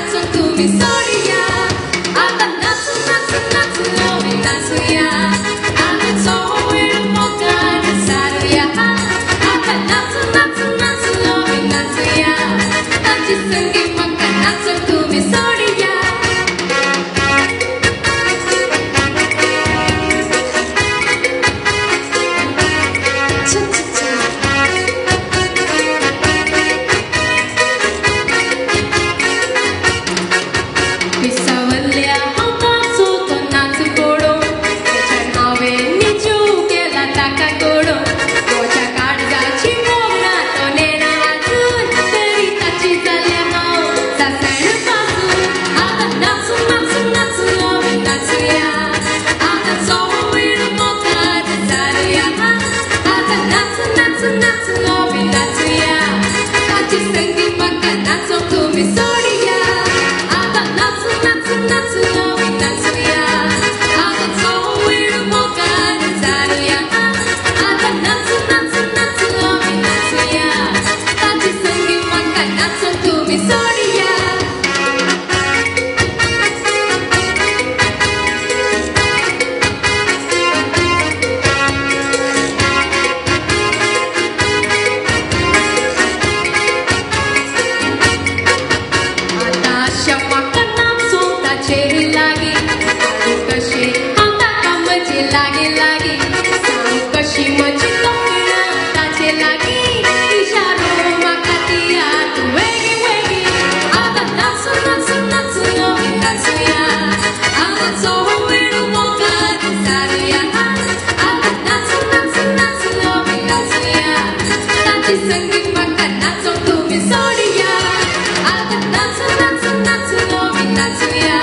नाचूंक तुमी सोडया. आतां नाचूं नाचूं नाचूं आमी नाचुया. आतां वेळ मोगान सारुया. आतां नाचूं नाचूं नाचूं आमी नाचुया. ताचे संगी म्हाका नाचूंक तुमी सोडया. पिसावल्ल्या हांव ताचो तो नाच पळोवन तेच्यान हांवें निजू केला ताका कडोवन. म्हज्या काळजाची मोगणां तो नेणा आजून तरी ताची जाल्या हांव सासण पासून. आतां नाचूं नाचूं नाचूं आमी नाचुया. आतां वेळ मोगान सारुया. आतां नाचूं नाचूं नाचूं आमी नाचुया. ताचे संगी म्हाका नाचूंक तुमी सोडया. आतां नाचूं नाचूं नाचूं आमी नाचुया. आतां वेळ मोगान सारुया. आतां नाचूं नाचूं नाचूं आमी नाचुया. ताचे संगी म्हाका नाचूंक तुमी सोडया. आतां आशा म्हाका नाचूंक ताचे लागीं. सांगू कशें हांव ताका म्हजे लागीं लागीं. सांगू कशी म्हजी तोखणां ताचे लागीं. इशारो म्हाका दियात वेगीं वेगीं. आतां नाचूं नाचूं नाचूं आमी नाचुया. आतां वेळ मोगान सारुया. आतां नाचूं नाचूं नाचूं आमी नाचुया. ताचे संगी म्हाका नाचूंक तुमी सोडया. आतां नाचूं नाचूं नाचूं आमी नाचुया.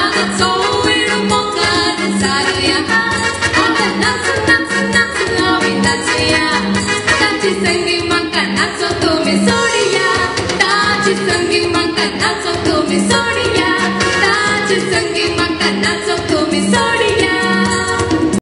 आतां वेळ मोगान सारुया. आतां नाचूं नाचूं नाचूं आमी नाचुया. ताचे संगी म्हाका नाचूंक तुमी सोडया. ताचे संगी म्हाका नाचूंक तुमी सोडया. ताचे संगी म्हाका नाचूंक